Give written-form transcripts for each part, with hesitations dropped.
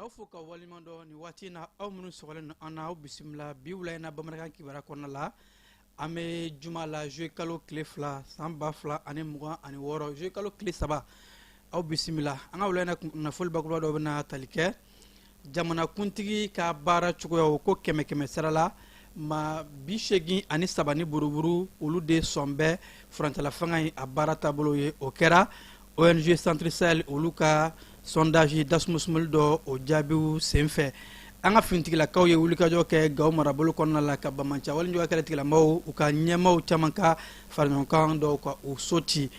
K'aw fo ka waleɲuman dɔn nin waati in na, aw minnu sɔgɔlen don an na, aw bisimila bi wula in na bamanankan kibaruya kɔnɔna la. An bɛ juma la, juillet kalo tile 2, san 2026, juillet kalo tile 3. Aw bisimila an ka wula in na. Kunnafoli bakuruba dɔw bɛna tali kɛ jamanakuntigi ka baara cogoyaw ko kɛmɛ kɛmɛ sara la, maa 83 ni buruburu, olu de sɔn bɛ furancɛla fanga in a baara taabolo ye. O kɛra ONG Centre Sahel olu ka sondage dasumusumuli dɔ o jaabiw senfɛ. An ka finitigilakaw ye wulikajɔ kɛ Gawo marabolo kɔnɔna la ka banbaanci walejugu kɛlɛ tigilamɔgɔw u ka ɲɛmaaw caman ka faraɲɔgɔnkan dɔw ka u so ci.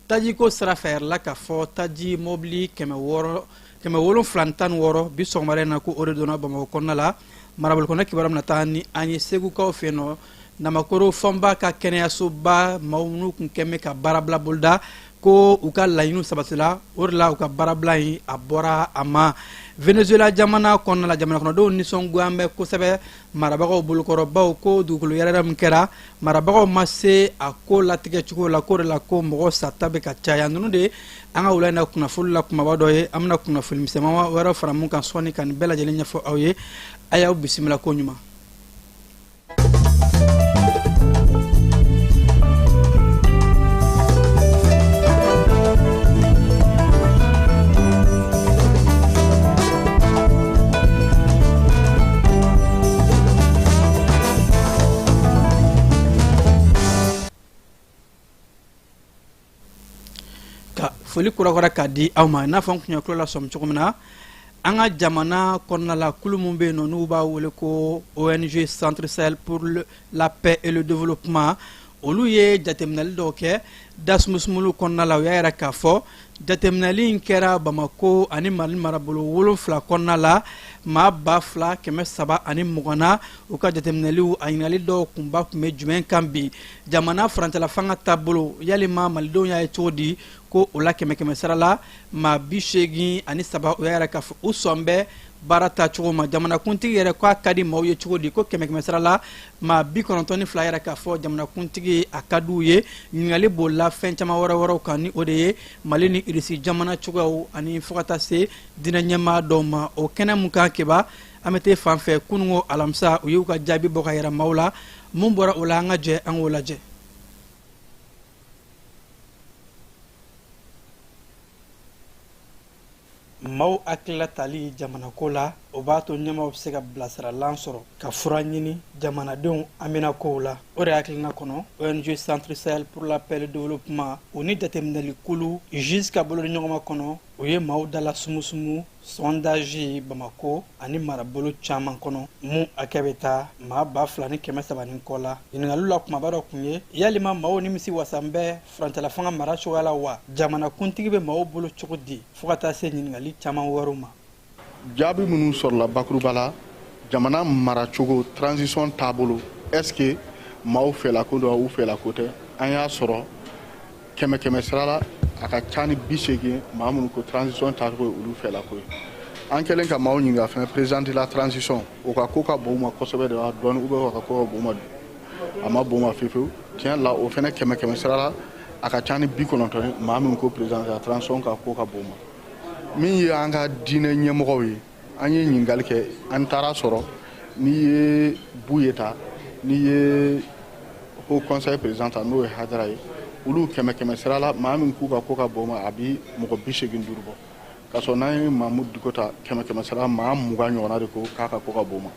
Tajiko sira fɛ yɛrɛ la, k'a fɔ taji mɔbili 616 bi sɔgɔmada in na, ko o de donna Bamakɔ kɔnɔna la. Marabolo kɔnɔ kibaruya bɛna taa ni an ye Segukaw fɛ yen nɔ, Namakoro Fɔnba ka kɛnɛyasoba maaw n'u kun kɛn bɛ ka baarabila boloda, ko u ka laɲiniw sabatila, o de la u ka baarabila in a bɔra a ma. Venezuela jamana kɔnɔna la, jamana kɔnɔdenw nisɔngoya bɛ kosɛbɛ marabagaw bolokɔrɔbaw ko dugukolo yɛrɛyɛrɛ min kɛra, marabagaw ma se a ko latigɛ cogo la, k'o de la ko mɔgɔ sata bɛ ka caya. Ninnu de an ka wula in na kunnafoli la kumaba dɔ ye. An bɛna kunnafoli misɛnman wɛrɛ fara mun kan sɔɔni ka nin bɛɛ lajɛlen ɲɛfɔ aw ye. A y'aw bisimila ko ɲuman. Ka foli kurakura k'a di aw ma. I n'a fɔ n kun ye tulo lasɔmi cogo min na, an ka jamana kɔnɔna la, kulu min bɛ yen nɔ n'u b'a wele ko ONG Centre Sahel pour la paix et le développement, olu ye jateminɛli dɔw kɛ dasumusumuli kɔnɔna la. U y'a yira k'a fɔ jateminɛli in kɛra Bamakɔ ani Mali marabolo 7 kɔnɔna la, maa 2320 na. U ka jateminɛliw a ɲininkali dɔw kunba tun bɛ jumɛn kan bi? Jamana furancɛla fanga taabolo, yalima malidenw y'a ye cogo di? Ko o la, kɛmɛ kɛmɛ sara la, maa 83, u y'a yira k'a fɔ u sɔn bɛ baara taacogo ma. Jamanakuntigi yɛrɛ ko a ka di maaw ye cogo di? Ko kɛmɛ kɛmɛ sara la, maa 92 yɛrɛ k'a fɔ jamanakuntigi a ka di u ye. Ɲininkali bolila fɛn caman wɛrɛ wɛrɛw kan, ni o de ye Mali ni Irisi jamana cogoyaw ani fo ka taa se diinɛ ɲɛmaa dɔw ma. O kɛnɛ mun kan keba, an bɛ taa fan fɛ. Kununko alamisa, u y'u ka jaabi bɔ ka yira maaw la. Mun bɔra o la, an ka jɛ an k'o lajɛ. Maaw hakilila tali jamanako la, o b'a to ɲɛmaaw bɛ se ka bilasiralan sɔrɔ ka fura ɲini jamanadenw haminakow la. O de hakilina kɔnɔ, ONG Centre Sahel pour la paix et le développement, u ni jateminɛli kulu JIS ka bolodiɲɔgɔnma kɔnɔ, u ye maaw dala sumusumu sondage Bamako ani marabolo caman kɔnɔ, mun hakɛ bɛ taa maa 2300 ni kɔ la. Ɲininkaliw la kumaba dɔ kun ye: yalima maaw nimisi wasan bɛ furancɛla fanga mara cogoya la wa? Jamanakuntigi bɛ maaw bolo cogo di? Fo ka taa se ɲininkali caman wɛrɛw ma. Jaabi minnu sɔrɔla bakuruba la, jamana maracogo, transition taabolo, est ce que maaw fɛlako don, u fɛlako tɛ? An y'a sɔrɔ kɛmɛ kɛmɛ sira la, a ka ca ni 80, maa minnu ko transition taacogo ye olu fɛlako ye. An kɛlen ka maaw ɲininka fɛnɛ, président de la transition, o ka ko ka bon u ma kosɛbɛ de wa dɔɔni, ou bien o ka ko ka bon u ma, a ma bon u ma fiyewu fiyewu? Tiɲɛ la, o fɛnɛ kɛmɛ kɛmɛ sira la, a ka ca ni 90 ye, maa minnu ko président de la transition ka ko ka bon u ma. Min ye an ka diinɛ ɲɛmɔgɔw ye, an ye ɲininkali kɛ, an taara sɔrɔ n'i ye Buye ta, n'i ye Haut Conseil président ta, n'o ye Hayidara ye, olu kɛmɛ kɛmɛ sira la, maa min k'u ka ko ka bon ma, a bi mɔgɔ 85 bɔ. K'a sɔrɔ n'an ye Mamudu Diko ta, kɛmɛ kɛmɛ sira, maa 20 ɲɔgɔnna de ko k'a ka ko ka bon ma.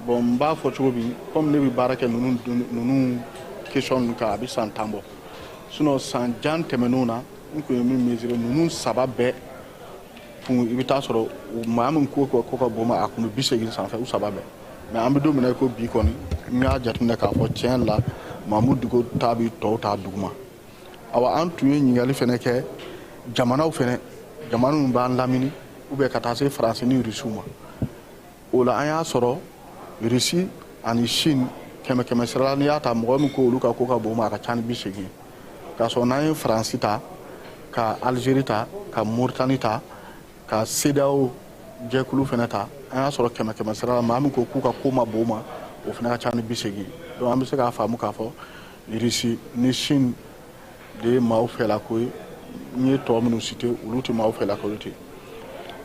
Bon, n b'a fɔ cogo min, komi ne bɛ baara kɛ ninnu question ninnu kan, a bɛ san 10 bɔ. Sinon san jan tɛmɛnenw na, n kun ye min mesurer, ninnu saba bɛɛ kun, i bɛ taa sɔrɔ maa min ko ka bon ma, a kun bɛ 80 sanfɛ, u saba bɛɛ. Mais an bɛ don min na i ko bi kɔni, n y'a jateminɛ k'a fɔ tiɲɛ la, Mamudu Diko ta bɛ tɔw ta duguma. Awa, an tun ye ɲininkali fɛnɛ kɛ jamanaw fɛnɛ, jamana minnu b'an lamini, ou bien ka taa se Faransi ni Rusiw ma. O la, an y'a sɔrɔ Rusi ani Chine, kɛmɛ kɛmɛ sira la, n'i y'a ta, mɔgɔ min ko olu ka ko ka bon ma, a ka ca ni 80 ye. K'a sɔrɔ n'an ye Faransi ta, ka Algérie ta, ka Mauritanie ta, ka CEDEAO jɛkulu fɛnɛ ta, an y'a sɔrɔ kɛmɛ kɛmɛ sira la, maa min ko k'u ka ko ma bon ma, o fɛnɛ ka ca ni 80. Donc an bɛ se k'a faamu k'a fɔ Russie ni Chine de ye maaw fɛlako ye. N ye tɔ minnu cité, olu tɛ maaw fɛlako ye ten.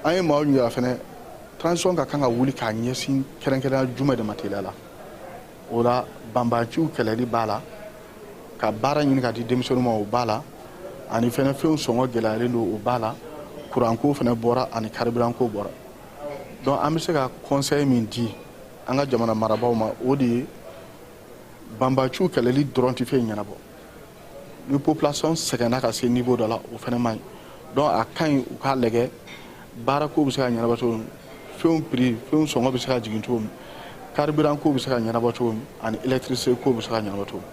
An ye maaw ɲininka fɛnɛ. Transition ka kan ka wuli k'a ɲɛsin kɛrɛnkɛrɛnya jumɛn de ma teliya la? O la, banbaciw kɛlɛli b'a la, ka baara ɲini ka di denmisɛnninw ma, o b'a la, ani fɛnɛ fɛnw sɔngɔ gɛlɛyalen don, o b'a la, kuranko fɛnɛ bɔra ani carburant ko bɔra. Donc an bɛ se ka conseil min di an ka jamana marabaaw ma, o de ye banbaciw kɛlɛli dɔrɔn tɛ fɛn ɲɛnabɔ. Ni population sɛgɛnna ka se niveau dɔ la, o fɛnɛ man ɲi. Donc a ka ɲi u k'a lajɛ baarako bɛ se ka ɲɛnabɔ cogo min, fɛnw prix, fɛnw sɔngɔ bɛ se ka jigin cogo min, carburant ko bɛ se ka ɲɛnabɔ cogo min, ani électricité ko bɛ se ka ɲɛnabɔ cogo min.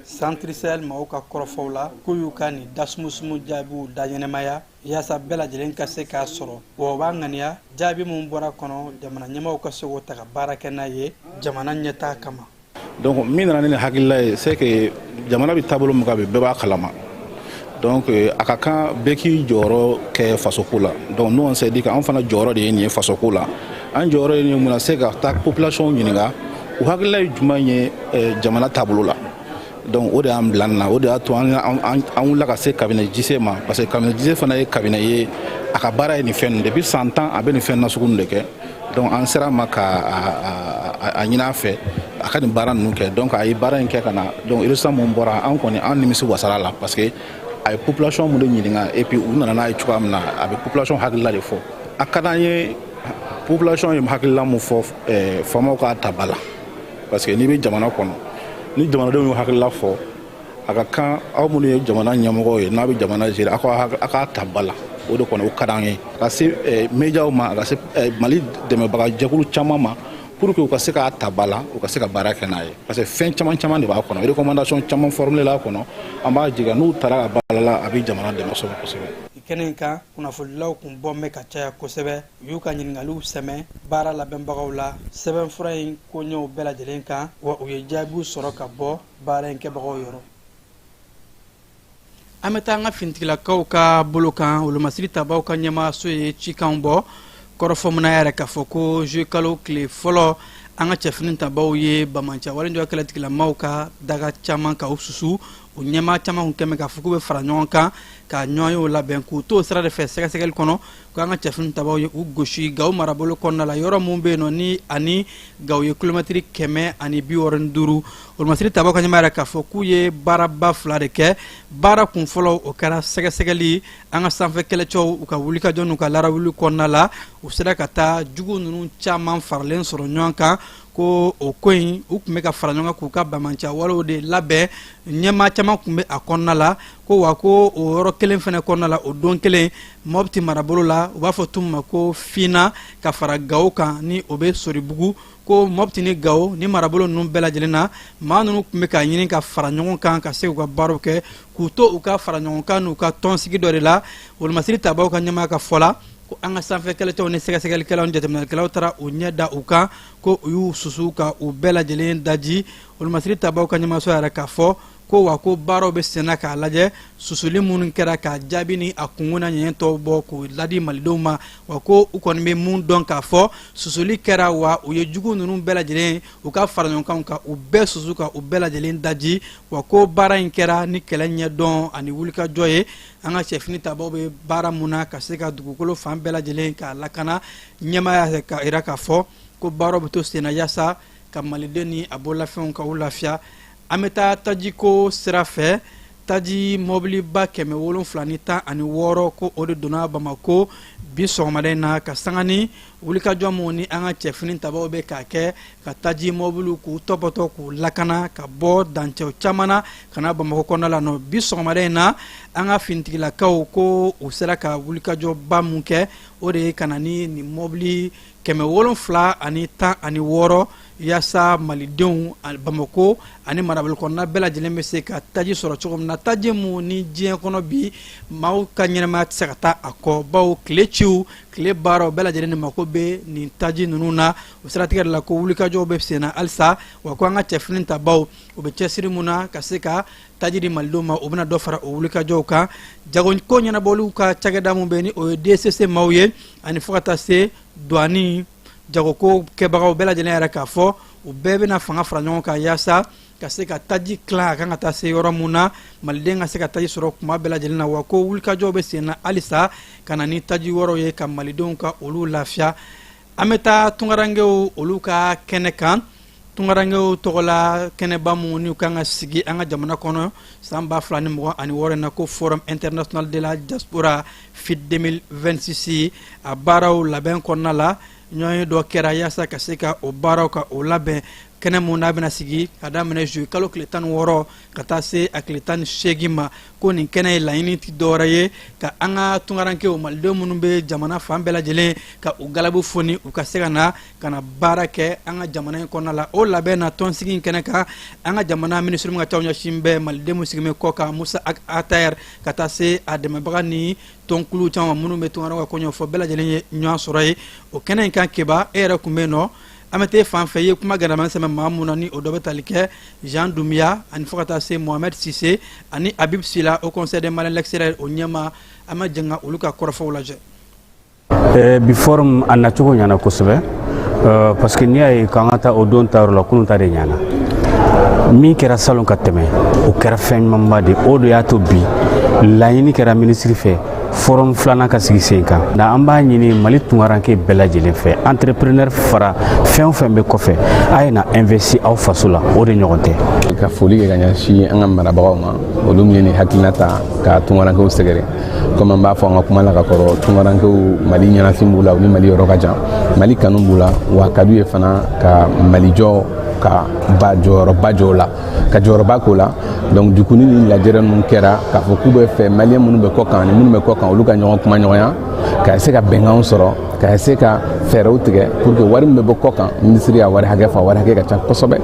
Centre Sahel maaw ka kɔrɔfɔw la, k'u y'u ka nin dasumusumu jaabiw da ɲɛnɛmaya yaasa bɛɛ lajɛlen ka se k'a sɔrɔ, wa u b'a ŋaniya jaabi min bɔra kɔnɔ, jamana ɲɛmaw ka se k'o ta ka baara kɛ n'a ye jamana ɲɛtaa kama. Donc min nana ni nin hakilila ye, c'est que jamana bɛ taabolo min kan bi, bɛɛ b'a kalama. Donc a ka kan bɛɛ k'i jɔyɔrɔ kɛ fasoko la. Donc nous, on s'est dit que an fana jɔyɔrɔ de ye nin ye fasoko la. An jɔyɔrɔ ye nin ye mun na? Se ka taa population ɲininka u hakilila ye jumɛn ye jamana taabolo la. Donc o de y'an bila nin na, o de y'a to an wulila ka se cabinet JC ma, parce que cabinet JC fana ye cabinet ye, a ka baara ye nin fɛn ninnu. Depuis san 10 a bɛ nin fɛn nasugu ninnu de kɛ. Donc an sera a ma ka a ɲini a fɛ a ka nin baara ninnu kɛ. Donc a ye baara in kɛ ka na. Donc résultat mun bɔra, an kɔni an nimisi wasara la, parce que a ye population mun de ɲininka et puis u nana n'a ye cogoya min na, a bɛ population hakilila de fɔ. A ka d'an ye population ye hakilila mun fɔ, faamaw k'a ta ba la, parce que n'i bɛ jamana kɔnɔ, ni jamanadenw y'u hakilila fɔ, a ka kan aw minnu ye jamana ɲɛmɔgɔw ye, n'a bɛ jamana gérer, aw k'a ta ba la. O de kɔni, o ka d'an ye ka se médiaw ma, a ka se Mali dɛmɛbaga jɛkulu caman ma, pour que u ka se k'a ta ba la, u ka se ka baara kɛ n'a ye, parce que fɛn caman caman de b'a kɔnɔ, recommandation caman formulé la kɔnɔ. An b'a jigin n'u taara ka ba la, a bɛ jamana dɛmɛ kosɛbɛ kosɛbɛ. Kɛnɛ in kan, kunnafonidilaw kun bɔ bɛ ka caya kosɛbɛ. U y'u ka ɲininkaliw sɛmɛ baara labɛnbagaw la sɛbɛnfura in koɲɛw bɛɛ lajɛlen kan, wa u ye jaabiw sɔrɔ ka bɔ baara in kɛbagaw yɔrɔ. An bɛ taa an ka finitigilakaw ka bolo kan. Wolomasiri tabaw ka ɲɛmaaso ye cikanw bɔ kɔrɔfɔ min yɛrɛ k'a fɔ ko juillet kalo tile fɔlɔ, an ka cɛfini tabaw ye bamancɛ walenjɔ kɛlɛtigilamaw ka daga caman ka u susu. U ɲɛmaa caman kun kɛmɛ k'a fɔ k'u bɛ fara ɲɔgɔn kan ka ɲɔgɔn labɛn k'u to sira de fɛ. Sɛgɛsɛgɛli kɔnɔ ko an ka cɛfini tabaw ye u gosi Gawo marabolo kɔnɔna la, yɔrɔ mun bɛ yen nɔ ni ani Gawo ye kilomɛtiri 165. Wolomasiri tabaw ka ɲɛmaa yɛrɛ k'a fɔ k'u ye baaraba fila de kɛ. Baara kun fɔlɔ, o kɛra sɛgɛsɛgɛli. An ka sanfɛ kɛlɛcɛw, u ka wulikajɔ n'u ka larawuli kɔnɔna la, u sera ka taa jugu ninnu caman faralen sɔrɔ ɲɔgɔn kan, ko o ko in, u tun bɛ ka fara ɲɔgɔn kan k'u ka bamancɛ walew de labɛn. Ɲɛmaa caman tun bɛ a kɔnɔna la. Ko wa ko o yɔrɔ kelen fana kɔnɔna la, o don kelen, Mɔpti marabolo la, u b'a fɔ tun ma ko Fina, ka fara Gawo kan ni o bɛ Soribugu, ko Mɔpti ni Gawo ni marabolo ninnu bɛɛ lajɛlen na, maa ninnu tun bɛ ka ɲini ka fara ɲɔgɔn kan ka se k'u ka baaraw kɛ, k'u to u ka fara ɲɔgɔn kan n'u ka tɔnsigi dɔ de la. Wolomasiri tabaw ka ɲɛmaa ka fɔ la, ko an ka sanfɛ kɛlɛcɛw ni sɛgɛsɛgɛlikɛlaw ni jateminɛlikɛlaw taara u ɲɛ da u kan, ko u y'u susu ka u bɛɛ lajɛlen daji. Wolomasiri tabaw ka ɲɛmaso yɛrɛ k'a fɔ ko wa ko baaraw bɛ senna k'a lajɛ susuli minnu kɛra, k'a jaabi ni a kunkun na ɲɛɲɛ tɔw bɔ k'o ladi malidenw ma. Wa ko u kɔni bɛ mun dɔn k'a fɔ, susuli kɛra, wa u ye jugu ninnu bɛɛ lajɛlen u ka fara ɲɔgɔn kan ka u bɛɛ susu ka u bɛɛ lajɛlen daji. Wa ko baara in kɛra ni kɛlɛ ɲɛdɔn ani wulikajɔ ye. An ka cɛfini tabaw bɛ baara mun na ka se ka dugukolo fan bɛɛ lajɛlen k'a lakana, ɲɛmaaya ka yira k'a fɔ ko baaraw bɛ to senna yaasa ka maliden ni a bololafɛnw ka u lafiya. An bɛ taa tajiko sira fɛ. Taji mɔbiliba 716, ko o de donna Bamako bi sɔgɔmada in na, ka sanga ni wulikajɔ mun ni an ka cɛfini tabaw bɛ k'a kɛ ka taji mɔbiliw k'u tɔpɔtɔ k'u lakana ka bɔ dancɛw caman na ka na Bamakɔ kɔnɔna la nɔ. Bi sɔgɔmada in na, an ka finitigilakaw ko u sera ka wulikajɔba mun kɛ, o de ye ka na ni nin mɔbili 716, yaasa malidenw Bamako ani marabolo kɔnɔna bɛɛ lajɛlen bɛ se ka taji sɔrɔ cogo min na. Taji mun ni diɲɛ kɔnɔ bi, maaw ka ɲɛnamaya tɛ se ka taa a kɔ, bawo tile ciw, tile baaraw bɛɛ lajɛlen de mako bɛ nin taji ninnu na. O siratigɛ de la, ko wulikajɔw bɛ senna halisa, wa ko an ka cɛfini tabaw, u bɛ cɛsiri mun na ka se ka taji di malidenw ma, u bɛna dɔ fara o wulikajɔw kan. Jagoko ɲɛnabɔliw ka cakɛda mun bɛ ni o ye DCC maaw ye, ani fo ka taa se douane jagoko kɛbagaw bɛɛ lajɛlen yɛrɛ k'a fɔ u bɛɛ bɛna fanga fara ɲɔgɔn kan yaasa ka se ka taji tilan a kan ka taa se yɔrɔ mun na, maliden ka se ka taji sɔrɔ kuma bɛɛ lajɛlen na. Wa ko wulikajɔw bɛ sen na halisa ka na ni taji wɛrɛw ye ka malidenw ka olu lafiya. An bɛ taa tunkarankew olu ka kɛnɛ kan, tunkarankew tɔgɔla kɛnɛba mun n'u kan ka sigi an ka jamana kɔnɔ san 2026 na, ko Forum international de la diaspora FID 2026. A baaraw labɛn kɔnɔna la, ɲɔgɔn ye dɔ kɛra yaasa ka se ka o baaraw ka o labɛn. Kɛnɛ mun n'a bɛna sigi ka daminɛ juillet kalo tile 16 ka taa se a tile 18 ma, ko nin kɛnɛ ye laɲini ti dɔwɛrɛ ye ka an ka tunkarankew, malidenw minnu bɛ jamana fan bɛɛ lajɛlen, ka u galabu foni, u ka se ka na ka na baara kɛ an ka jamana in kɔnɔna la. O labɛn na, tɔnsigi in kɛnɛ kan, an ka jamana minisiri min ka caw ɲɛsin bɛ maliden min sigilen kɔ kan, Musa Atayɛr, ka taa se a dɛmɛbaga ni tɔnkulu caman minnu bɛ tunkarankew ka ko ɲɛfɔ, bɛɛ lajɛlen ye ɲɔgɔn sɔrɔ ye o kɛnɛ in kan. Keba, e yɛrɛ tun bɛ yen nɔ, an bɛ t'e fan fɛ. I ye kuma gɛlɛman sɛmɛ maa mun na, ni o dɔ bɛ tali kɛ Jean Doumbia ani fo ka taa se Mohamed Cissé ani Habib Sila, Haut Conseil des Maliens l'extérieur o ɲɛma, an bɛ jɛn ka olu ka kɔrɔfɔw lajɛ. Bi forum a nacogo ɲɛna kosɛbɛ, parce que n'i y'a ye k'an ka taa o don ta yɔrɔ la, kunun ta de ɲɛna. Min kɛra salon ka tɛmɛ, o kɛra fɛn ɲumanba de. O de y'a to bi laɲini kɛra minisiri fɛ, forum filanan ka sigi sen kan. Nka an b'a ɲini Mali tunkaranke bɛɛ lajɛlen fɛ, entrepreneur fara fɛn o fɛn bɛ kɔfɛ, a ye na investi aw faso la, o de ɲɔgɔn tɛ. Ka foli kɛ ka ɲɛsin an ka marabagaw ma, olu min ye nin hakilina ta ka tunkarankew sɛgɛrɛ. Komi an b'a fɔ an ka kuma la ka kɔrɔ, tunkarankew, Mali ɲɛnafin b'u la, u ni Mali yɔrɔ ka jan, Mali kanu b'u la, wa ka d'u ye fana ka Mali jɔ, ka ba jɔyɔrɔba jɔ o la, ka jɔyɔrɔba k'o la. Donc du coup, ni nin lajɛrɛ ninnu kɛra k'a fɔ k'u bɛ fɛ maliyɛn minnu bɛ kɔ kan ani minnu bɛ kɔ kan, olu ka ɲɔgɔn kuma ɲɔgɔnya, ka se ka bɛnkanw sɔrɔ, ka se ka fɛɛrɛw tigɛ pour que wari min bɛ bɔ kɔ kan, minisiri y'a wari hakɛ fɔ, a wari hakɛ ka ca kosɛbɛ,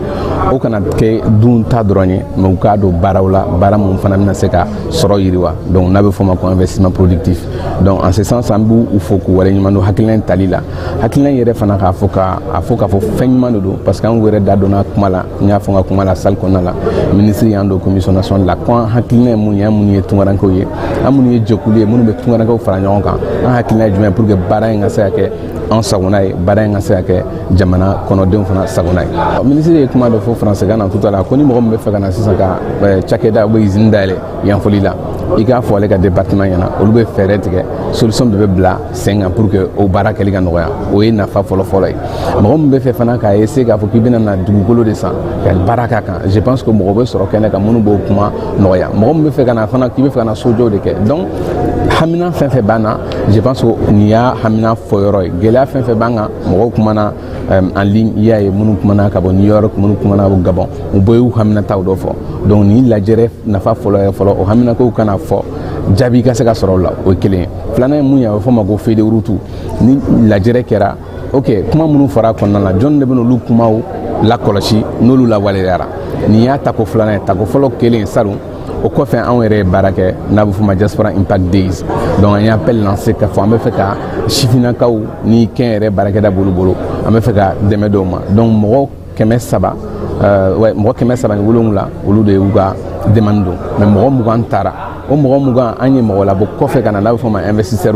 o kana kɛ dun ta dɔrɔn ye, mais u k'a don baaraw la, baara mun fana bɛna se ka sɔrɔ yiriwa. Donc n'a bɛ fɔ o ma ko investissement productif. Donc en ce sens, an b'u fo k'u waleɲuman dɔn hakilina in tali la. Hakilina in yɛrɛ fana, k'a fɔ ka a fɔ k'a fɔ fɛn ɲuman de don, parce que an yɛrɛ da donna kuma la. N y'a fɔ n ka kuma la salle kɔnɔna la, minisiri y'an don commission nationale la, ko an hakilina ye mun ye, an minnu ye tunkarankew ye, an minnu ye jɛkulu ye minnu bɛ tunkarankew fara ɲɔgɔn kan, an hakilina ye jumɛn ye pour que baara in ka se ka kɛ an sagona ye, baara in ka se ka kɛ jamana kɔnɔdenw fana sagona ye. Minisiri ye kuma dɔ fɔ faransɛkan na tout à l'heure, ko ni mɔgɔ min bɛ fɛ ka na sisan ka cakɛda ou bien usine dayɛlɛ Yanfolila, i k'a fɔ ale ka département ɲɛna, olu bɛ fɛɛrɛ tigɛ, solution bɛɛ bɛ bila sen kan pour que o baara kɛli ka nɔgɔya. O ye nafa fɔlɔ-fɔlɔ ye. Mɔgɔ min bɛ fɛ fana k'a essayer k'a fɔ k'i bɛna na dugukolo de san ka baara k'a kan, je pense que mɔgɔ bɛ sɔrɔ kɛnɛ kan minnu b'o kuma nɔgɔya. Mɔgɔ min bɛ fɛ ka na fana k'i bɛ fɛ ka na sojɔw de kɛ, donc hamina fɛn fɛn b'an na, je pense que nin y'a hamina fɔ yɔrɔ ye. Gɛlɛya fɛn fɛn b'an kan, mɔgɔw kumana en ligne, i y'a ye, minnu kumana ka bɔ New York, minnu kumana ka bɔ Gabon, u bɛɛ y'u haminataw dɔ fɔ. Donc nin lajɛrɛ nafa fɔlɔ ye fɔlɔ, o haminakow kana fɔ, jaabi ka se ka sɔrɔ o la, o ye kelen ye. Filanan ye mun ye? A bɛ fɔ o ma ko feuille de route. Ni lajɛrɛ kɛra, ok, kuma minnu fɔra a kɔnɔna la, jɔn de bɛ n'olu kumaw lakɔlɔsi n'olu lawaleyara? Nin y'a tako filanan ye. Tako fɔlɔ kelen salon, o kɔfɛ anw yɛrɛ ye baara kɛ n'a bɛ f'o ma Diaspora Impact Days. Donc an ye appel lancé k'a fɔ an bɛ fɛ ka sifinnakaw ni kɛnyɛrɛ baarakɛda b'olu bolo, an bɛ fɛ ka dɛmɛ dɔw ma. Donc mɔgɔ 300, ouais, mɔgɔ 307, olu de y'u ka demande don, mais mɔgɔ 20 taara. O mɔgɔ 20, an ye mɔgɔ labɔ kɔfɛ ka na, n'a bɛ fɔ o ma investisseur,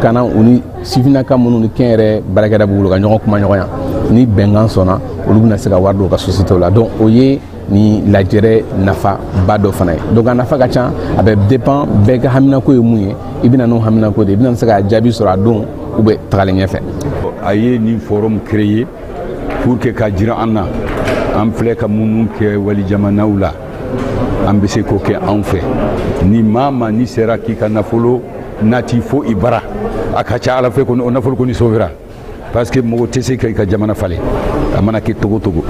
ka na u ni sifinnaka minnu ni kɛnyɛrɛ baarakɛda b'u bolo ka ɲɔgɔn kuma ɲɔgɔnya. Ni bɛnkan sɔnna, olu bɛna se ka wari don u ka société la. Donc o ye ni lajɛrɛ nafaba dɔ fana ye. Donc a nafa ka ca, a bɛ dépend bɛɛ ka haminako ye mun ye, i bɛna n'o haminako de ye, i bɛna se ka jaabi sɔrɔ a don u bɛ tagalen ɲɛfɛ. A ye nin forum créer pour que ka jira an na, an filɛ ka minnu kɛ wali jamanaw la, an bɛ se k'o kɛ anw fɛ. Ni maa ma ni sera k'i ka nafolo nati fo i bara, a ka ca ala fɛ kɔni, o nafolo kɔni sauvera, parce que mɔgɔ tɛ se ka i ka jamana falen, a mana kɛ togo togo.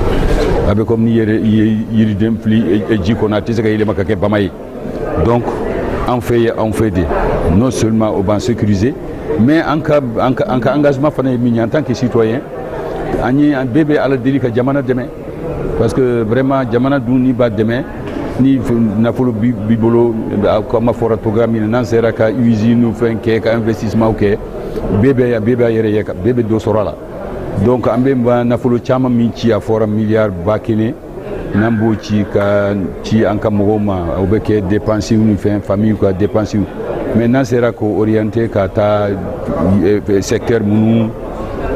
A bɛ comme ni yɛrɛ i ye yiriden fili ji kɔnɔ, a tɛ se ka yɛlɛma ka kɛ bama ye. Donc an fɛ ye, anw fɛ de, non seulement o b'an sécuriser, mais an ka engagement fana ye min ye en tant que citoyen, an ye an bɛɛ bɛ ala deli ka jamana dɛmɛ, parce que vraiment jamana dun, n'i b'a dɛmɛ ni nafolo b'i bolo, comme a fɔra togoya min na, n'an sera ka usine fɛn kɛ, ka investissement kɛ, bɛɛ bɛ a yɛrɛ ye, bɛɛ bɛ dɔ sɔrɔ a la. Donc an bɛ nafolo caman min ci, a fɔra miliyari 1000, n'an b'o ci ka ci an ka mɔgɔw ma, o bɛ kɛ dépenses ni fɛn, famille ka dépenses, mais n'an sera k'o orienter ka taa secteur minnu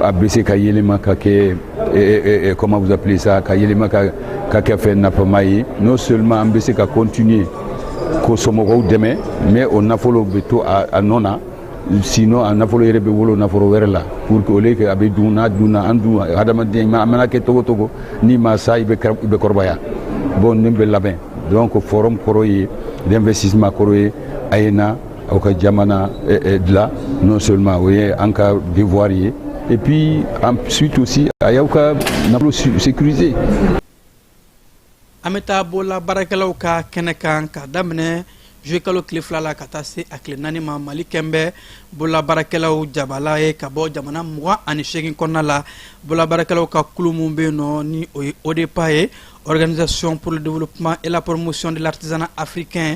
a bɛ se ka yɛlɛma ka kɛ, comment vous appelez ça, ka yɛlɛma ka kɛ fɛn nafama ye, non seulement an bɛ se ka continuer ko somɔgɔw dɛmɛ, mais o nafolo bɛ to a nɔ na. Sinon a nafolo yɛrɛ bɛ wolo nafolo wɛrɛ la, pour que au lieu que a bɛ dun, n'a dunna, an dun hadamaden a mana kɛ togo togo, n'i ma sa, i bɛ kɔrɔbaya. Bon, nin bɛ labɛn. Donc forum kɔrɔ ye l'investissement, kɔrɔ ye a ye na aw ka jamana dilan. Non seulement o ye an ka devoir ye, et puis ensuite aussi a y'aw ka nafolo sécuriser. An bɛ taa bolola baarakɛlaw ka kɛnɛ kan. Ka daminɛ juillet kalo tile 2 la ka taa se a tile 4 ma, Mali kɛn bɛ bolola baarakɛlaw jabala ye ka bɔ jamana 28 kɔnɔna la. Bolola baarakɛlaw ka kulu mun bɛ yen nɔ, ni o ye ODEPA ye, Organisation pour le développement et la promotion de l'artisanat africain,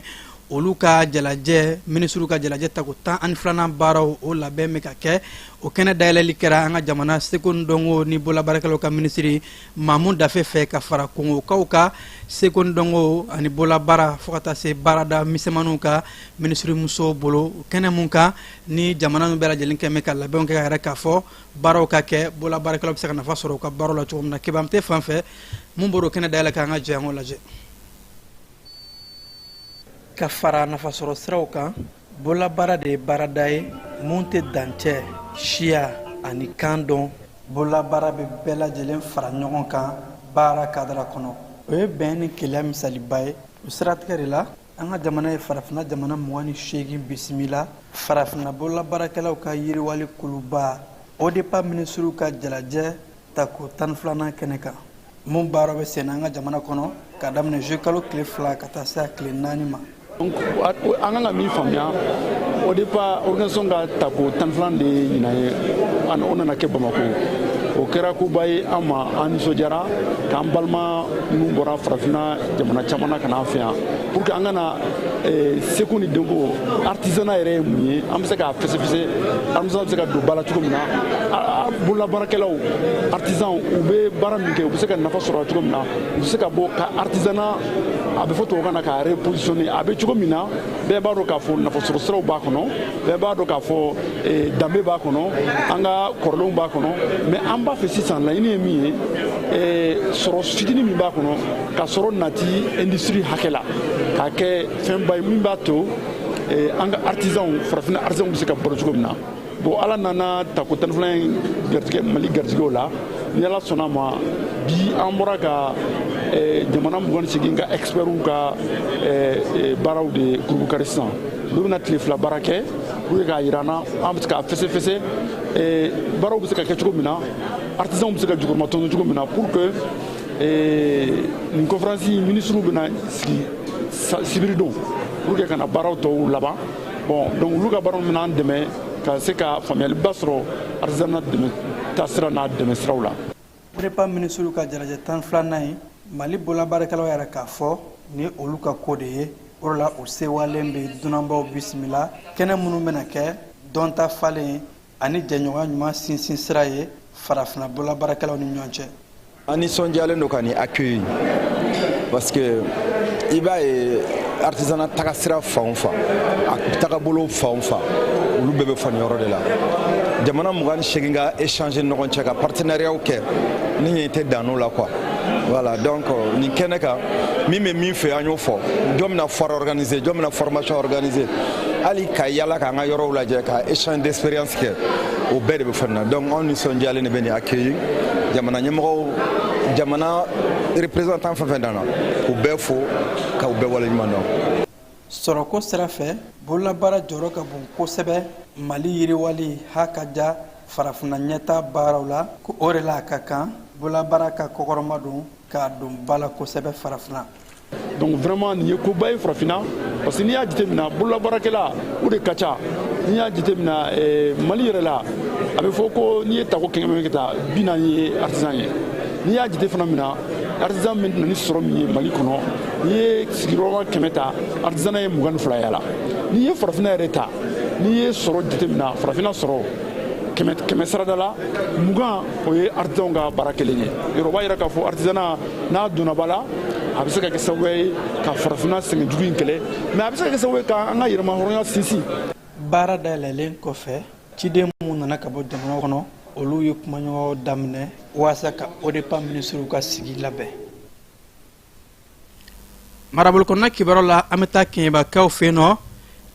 olu ka jalajɛ, minisiriw ka jalajɛ tako 12nan baaraw, o labɛn bɛ ka kɛ. O kɛnɛ dayɛlɛli kɛra an ka jamana seko ni dɔnko ni bolola baarakɛlaw ka minisiri Mamu Dafe fɛ, ka fara Kongokaw ka seko ni dɔnko ani bolola fo ka taa se baarada misɛnmaninw ka minisirimuso bolo. Kɛnɛ mun kan ni jamana min bɛɛ lajɛlen kɛ bɛ ka labɛnw kɛ ka yɛrɛ k'a fɔ baaraw ka kɛ, bolola baarakɛlaw bɛ se ka nafa sɔrɔ u ka baaraw la cogo min na. Kebamute fan fɛ mun bɔra o kɛnɛ dayɛlɛ, k'an ka jɛ an k'o lajɛ. Ka fara nafasɔrɔ siraw kan, bololabaara de ye baarada ye mun tɛ dancɛ, siya ani kan dɔn. Bololabaara bɛ bɛɛ lajɛlen fara ɲɔgɔn kan baara kadara kɔnɔ. O ye bɛn ni keleya misaliba ye. O siratigɛ de la, an ka jamana ye farafinna jamana 28 bisimila farafinna bololabaarakɛlaw ka yiriwali kuluba ODEPA minisiriw ka jalajɛ tako 12nan kɛnɛ kan, mun baara bɛ senna an ka jamana kɔnɔ ka daminɛ juillet kalo tile 2 ka taa se a tile 4 ma. An kan ka min faamuya, ODEPA organisation ka tako 12nan de ye ɲinan ye. O nana kɛ Bamako. O kɛra koba ye an ma, an nisɔndiyara k'an balima minnu bɔra farafinna jamana caman na ka n'an fɛ yan, pour que an ka na seko ni dɔnko, artisanat yɛrɛ ye mun ye, an bɛ se k'a fɛsɛfɛsɛ, artisanat bɛ se ka don ba la cogo min na, bololabaarakɛlaw, artisan, u bɛ baara min kɛ, u bɛ se ka nafa sɔrɔ cogo min na, u bɛ se ka bɔ ka artisanat, a bɛ fɔ tubabukan na k'a repositionner. A bɛ cogo min na, bɛɛ b'a dɔn k'a fɔ nafasɔrɔ siraw b'a kɔnɔ, bɛɛ b'a dɔn k'a fɔ danbe b'a kɔnɔ, an ka kɔrɔlenw b'a kɔnɔ. Mais an b'a fɛ sisan, laɲini ye min ye, sɔrɔ fitinin min b'a kɔnɔ, ka sɔrɔ nati industrie hakɛ la, k'a kɛ fɛnba ye min b'a to an ka artisanw, farafinna artisanw bɛ se ka balo cogo min na. Bon, Ala nana tako 12nan in garijɛgɛ, Mali garijɛgɛw la. Ni Ala sɔnna ma, bi an bɔra ka jamana 28 ka expertw ka baaraw de kurukari sisan. Olu bɛna tile 2 baara kɛ pour que k'a yira an na, an bɛ se k'a fɛsɛfɛsɛ, baaraw bɛ se ka kɛ cogo min na, artisanw bɛ se ka jukɔrɔma cogo min na, pour que nin conférence ministres bɛna sigi sibiridon pour que ka na baaraw tɔw laban. Bon, donc olu ka baaraw bɛna an dɛmɛ ka se ka faamuyaliba sɔrɔ artisanat dɛmɛ taasira n'a dɛmɛ siraw la. ODEPA minisiriw ka jalajɛ 12nan ye, Mali bololabaarakɛlaw yɛrɛ k'a fɔ ni ye olu ka ko de ye. O de la, u sewalen bɛ dunanbaw bisimila kɛnɛ minnu bɛna kɛ dɔnta falen ani jɛɲɔgɔnya ɲuman sinsin sira ye farafinna bololabaarakɛlaw ni ɲɔgɔn cɛ. An nisɔndiyalen don ka nin accueil, parce que i b'a ye, artisanat taga sira fan o fan, a tagabolo fan o fan, olu bɛɛ bɛ fɔ nin yɔrɔ de la. Jamana 28 ka échanger ɲɔgɔn cɛ, ka partenariat kɛ, ni ɲɛ tɛ dan n'o la quoi. Voilà, donc nin kɛnɛ kan, min bɛ min fɛ, an y'o fɔ. Jɔn bɛna foire organiser, jɔn bɛna formation organiser, hali ka yala k'an ka yɔrɔw lajɛ, ka échange d'expérience kɛ, o bɛɛ de bɛ fɔ nin na. Donc anw nisɔndiyalen de bɛ nin accueillir. Jamana ɲɛmɔgɔw, jamana représentant fɛn fɛn nana, k'u bɛɛ fo, k'u bɛɛ waleɲuman dɔn. Sɔrɔko sira fɛ, bololabaara jɔyɔrɔ ka bon kosɛbɛ Mali yiriwali ha ka ja farafinna ɲɛta baaraw la. Ko o de la, a ka kan bololabaara ka kɔkɔrɔma don k'a don ba la kosɛbɛ farafinna. Donc vraiment, nin ye koba ye farafinna, parce que n'i y'a jateminɛ, bololabaarakɛla o de ka ca. N'i y'a jateminɛ Mali yɛrɛ la, a bɛ fɔ ko n'i ye tako 100 kɛ ta, 40 ye artisan ye. N'i y'a jate fana minɛ, artisan min na ni sɔrɔ min ye Mali kɔnɔ, n'i ye sigiyɔrɔma 100 ta, artisanat ye 22 ye a la. N'i ye farafinna yɛrɛ ta, n'i ye sɔrɔ jateminɛ, farafinna sɔrɔ kɛmɛ kɛmɛ sarada la, 20, o ye artisanw ka baara kelen ye. Yɔrɔ b'a yira k'a fɔ artisanat n'a donna ba la, a bɛ se ka kɛ sababu ye ka farafinna sɛgɛn jugu in kɛlɛ, mais a bɛ se ka kɛ sababu ye k'an ka yɛrɛma hɔrɔnya sinsin. Baara dayɛlɛlen kɔfɛ, ciden mun nana ka bɔ jamana kɔnɔ, olu ye kumaɲɔgɔn daminɛ walasa ka ODEPA minisiriw ka sigi labɛn. Marabolo kɔnɔna kibaru la, an bɛ taa Kɛɲɛbakaw fɛ yen nɔ.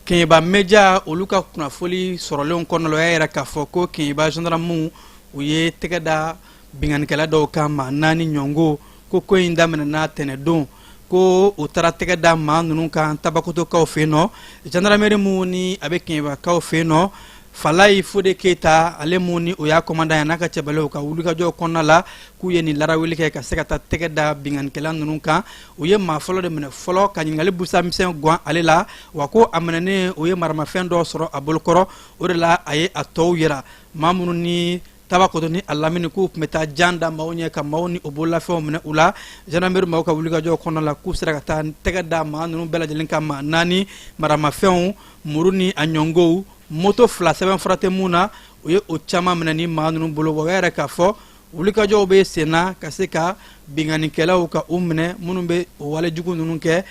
Keɲeba Media olu ka kunnafoli sɔrɔlenw kɔnɔna la, o y'a yira k'a fɔ ko Keɲeba gendarmew, u ye tɛgɛ da binkannikɛla dɔw kan, maa naani ɲɔngo. Ko in daminɛna tɛnɛdon, ko u taara tɛgɛ da maa ninnu kan Tabakotokaw fɛ yen nɔ. Gendarmerie mun ni a bɛ Keɲebakaw fɛ yen nɔ, Falayi Fode Keyita, ale mun ni o y'a commandant ye, n'a ka cɛbaliw ka wulikajɔ kɔnɔna la, k'u ye nin larawuli kɛ ka se ka taa tɛgɛ da binkannikɛla ninnu kan. U ye maa fɔlɔ de minɛ fɔlɔ ka ɲininkali busa misɛn gan ale la, wa ko a minɛnen, u ye maramafɛn dɔ sɔrɔ a bolokɔrɔ. O de la a ye a tɔw yira, maa minnu ni Tabakoto ni a lamini k'u tun bɛ taa jan da maaw ɲɛ ka maaw ni o bololafɛnw minɛ u la. Gendarmerie maaw ka wulikajɔ kɔnɔna la, k'u sera ka taa tɛgɛ da maa ninnu bɛɛ lajɛlen kan, maa naani, maramafɛnw, muru ni a ɲɔngow, moto fila sɛbɛn fura tɛ mun na, u ye o caman minɛ ni maa ninnu bolo. Wa o yɛrɛ k'a fɔ wulikajɔw bɛ sen na ka se ka binkannikɛlaw ka u minɛ, minnu bɛ o walejugu ninnu kɛ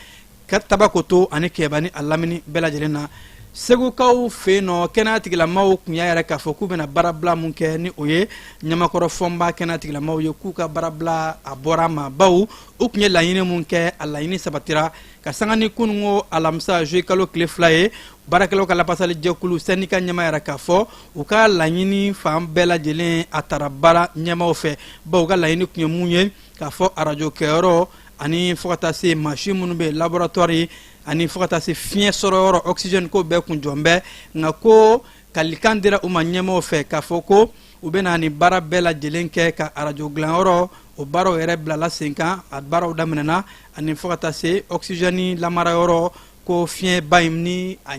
ka Tabakoto ani Kɛba ni a lamini bɛɛ lajɛlen na. Segukaw fɛ yen nɔ, kɛnɛya tigilamaw tun y'a yɛrɛ k'a fɔ k'u bɛna baarabila mun kɛ, ni o ye Ɲamakɔrɔ Fɔnba kɛnɛya tigilamaw ye, k'u ka baarabila a bɔra a ma, bawo u tun ye laɲini mun kɛ, a laɲini sabatira. Ka sanga ni kununko alamisa juillet kalo tile 2 ye, baarakɛlaw ka lapasali jɛkulu syndicat ɲɛmaa yɛrɛ k'a fɔ u ka laɲini fan bɛɛ lajɛlen a tara baara ɲɛmaaw fɛ, bawo u ka laɲini tun ye mun ye, k'a fɔ arajo kɛyɔrɔ ani fo ka taa se mansin minnu bɛ laboratoire ani fo ka taa se fiɲɛ sɔrɔ yɔrɔ oxygène, ko bɛɛ kun jɔn bɛ. Nka ko kalikan dira u ma ɲɛmaaw fɛ k'a fɔ ko u bɛna ni baara bɛɛ lajɛlen kɛ ka arajo dilanyɔrɔ, o baaraw yɛrɛ bilala sen kan, a baaraw daminɛna, ani fo ka taa se oxygène lamarayɔrɔ, ko fiɲɛba in ni a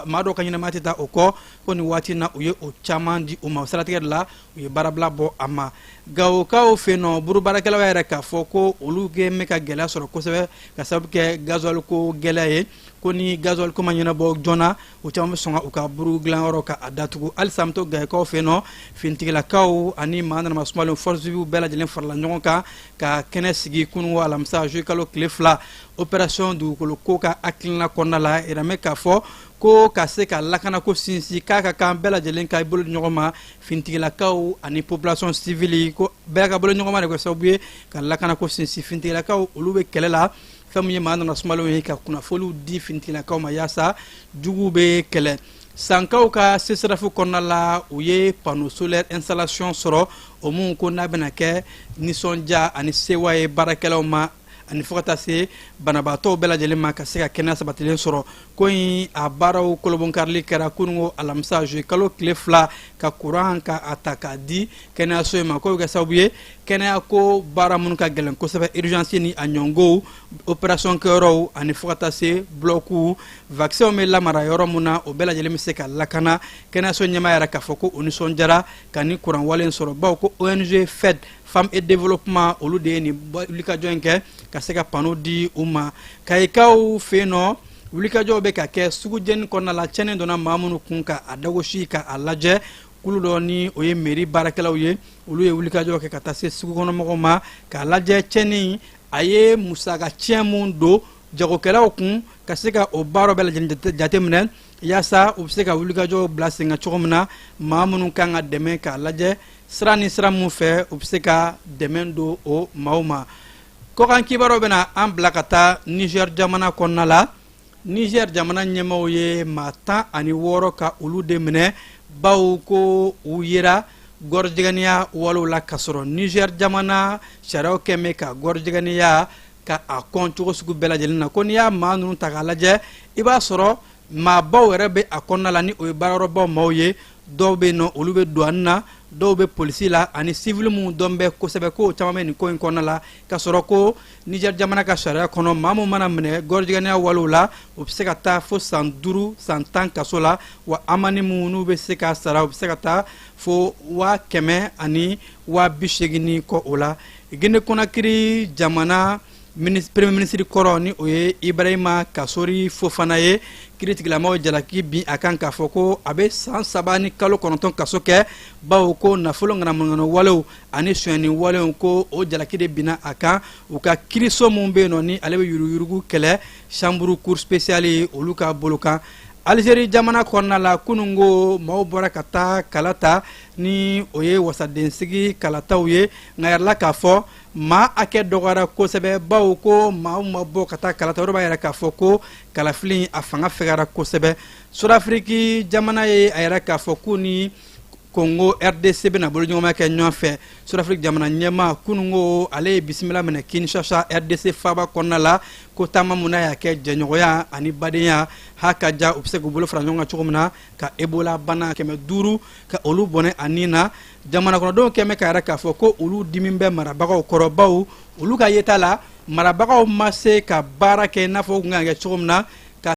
maa dɔw ka ɲɛnamaya tɛ taa o kɔ, ko nin waati na u ye o caman di u ma. O siratigɛ de la u ye baarabila bɔ a ma. Gawokaw fɛ yen nɔ, buru baarakɛlaw yɛrɛ k'a fɔ ko olu kɛ bɛ ka gɛlɛya sɔrɔ kosɛbɛ ka sababu kɛ gasoil ko gɛlɛya ye, ko ni gasoil ko ma ɲɛnabɔ joona, u caman bɛ sɔn ka u ka buru dilanyɔrɔ ka a datugu. Halisa an bɛ to Gayekaw fɛ yen nɔ, finitigilakaw ani maa nana sumalen force vive bɛɛ lajɛlen farala ɲɔgɔn kan ka kɛnɛ sigi kununko alamisa juillet kalo tile 2, opération dugukolo ko ka hakilina kɔnɔna la. Yɛrɛmɛ k'a fɔ ko ka se ka lakanako sinsin, k'a ka kan bɛɛ lajɛlen ka i bolo di ɲɔgɔn ma, finitigilakaw ani population civile, ko bɛɛ ka bolo ɲɔgɔn ma de kɛ sababu ye ka lakanako sinsin. Finitigilakaw olu bɛ kɛlɛ la, fɛn min ye maa nana sumalenw ye, ka kunnafoniw di finitigilakaw ma yaasa juguw bɛ kɛlɛ. Sankaw ka CSRéf kɔnɔna la, u ye panneau solaire installation sɔrɔ, o mun ko n'a bɛna kɛ nisɔndiya ani sewa ye baarakɛlaw ma ani fo ka taa se banabaatɔw bɛɛ lajɛlen ma ka se ka kɛnɛya sabatilen sɔrɔ. Ko in a baaraw kolobonkarili kɛra kununko alamisa juillet kalo tile 2, ka kuran ka a ta k'a di kɛnɛyaso in ma, k'o bɛ kɛ sababu ye kɛnɛya ko baara minnu ka gɛlɛn kosɛbɛ, urgence ni a ɲɔngow, opération kɛyɔrɔw ani fo ka taa se bloc vaccin bɛ lamara yɔrɔ min na, o bɛɛ lajɛlen bɛ se ka lakana. Kɛnɛyaso ɲɛmaa yɛrɛ k'a fɔ ko o nisɔndiyara ka ni kuran wale sɔrɔ, bawo ko ONG FED, Femme et Développement, olu de ye nin wulikajɔ in kɛ ka se ka panneau di u ma. Kayikaw fɛ yen nɔ, wulikajɔw bɛ ka kɛ sugujɛni kɔnɔna la, tiɲɛni donna maa minnu kun ka a dagosi ka a lajɛ. Kulu dɔ ni o ye mairie baarakɛlaw ye, olu ye wulikajɔ kɛ ka taa se sugukɔnɔmɔgɔw ma k'a lajɛ tiɲɛni a ye musaka tiɲɛ mun don jagokɛlaw kun, ka se ka o baara bɛɛ lajɛlen jateminɛ yaasa u bɛ se ka wulikajɔw bila sen kan cogo min na, maa minnu kan ka dɛmɛ, k'a lajɛ sira ni sira mun fɛ u bɛ se ka dɛmɛ don o maaw ma. Kɔkan kibaruyaw bɛna an bila ka taa Niger jamana kɔnɔna la. Niger jamana ɲɛmaaw ye maa 16 ka olu de minɛ, bawo ko u yera gɔrɔjɛgɛniya walew la, k'a sɔrɔ Niger jamana sariyaw kɛn bɛ ka gɔrɔjɛgɛniya ka a kɔn cogo sugu bɛɛ lajɛlen na. Ko n'i y'a maa ninnu ta k'a lajɛ, i b'a sɔrɔ maabaw yɛrɛ bɛ a kɔnɔna la, ni o ye baarayɔrɔbaw maaw ye, dɔw bɛ yen nɔ olu bɛ douane na, dɔw bɛ polisi la, ani civil minnu dɔn bɛ kosɛbɛ, k'o caman bɛ nin ko in kɔnɔna la, k'a sɔrɔ ko Niger jamana ka sariya kɔnɔ, maa min mana minɛ gɔrɔjɛgɛniya walew la, o bɛ se ka taa fo san 5, san 10 kaso la, wa amani minnu n'u bɛ se ka sara, u bɛ se ka taa fo 100 000 ani 80 000 ni kɔ o la. Guinée Conakry jamana premier ministre kɔrɔ, ni o ye Ibrahima Kasori Fofana ye, kiiritigilamaw jalaki bin a kan k'a fɔ ko a bɛ san 3 ni kalo 9 kaso kɛ, bawo ko nafolo ŋanamuŋanamu walew ani sonyɛni walew, ko o jalaki de binna a kan. U ka kiiriso min bɛ yen nɔ ni ale bɛ yuruguyurugu kɛlɛ, chambre cour spéciale, olu ka bolo kan. Alizeri jamana kɔnɔna la, kununko maaw bɔra ka taa kala ta, ni o ye wasadensigi kalataw ye, nka yɛrɛla k'a fɔ Maa hakɛ dɔgɔyara kosɛbɛ, bawo ko maaw ma bɔ ka taa kalata. O de b'a yira k'a fɔ ko kalafili a fanga fɛgɛyara kosɛbɛ. Sudafiriki jamana ye a yira k'a fɔ k'u ni Congo RDC bɛna boloɲɔgɔnma kɛ ɲɔgɔn fɛ. Sudafiriki jamana ɲɛmaa, kununko ale ye bisimila minɛ Kinshasa, RDC faaba kɔnɔna la, ko taama mun n'a y'a kɛ jɛɲɔgɔnya ani badenya ha ka ja, u bɛ se k'u bolo fara ɲɔgɔn kan cogo min na ka Ebola bana 500 ka olu bɔnɛ a ni na. Jamana kɔnɔdenw kɛmɛ k'a yira k'a fɔ ko olu dimi bɛ marabagaw kɔrɔ, bawo olu ka yeta la, marabagaw ma se ka baara kɛ i n'a fɔ u tun kan kɛ cogo min na.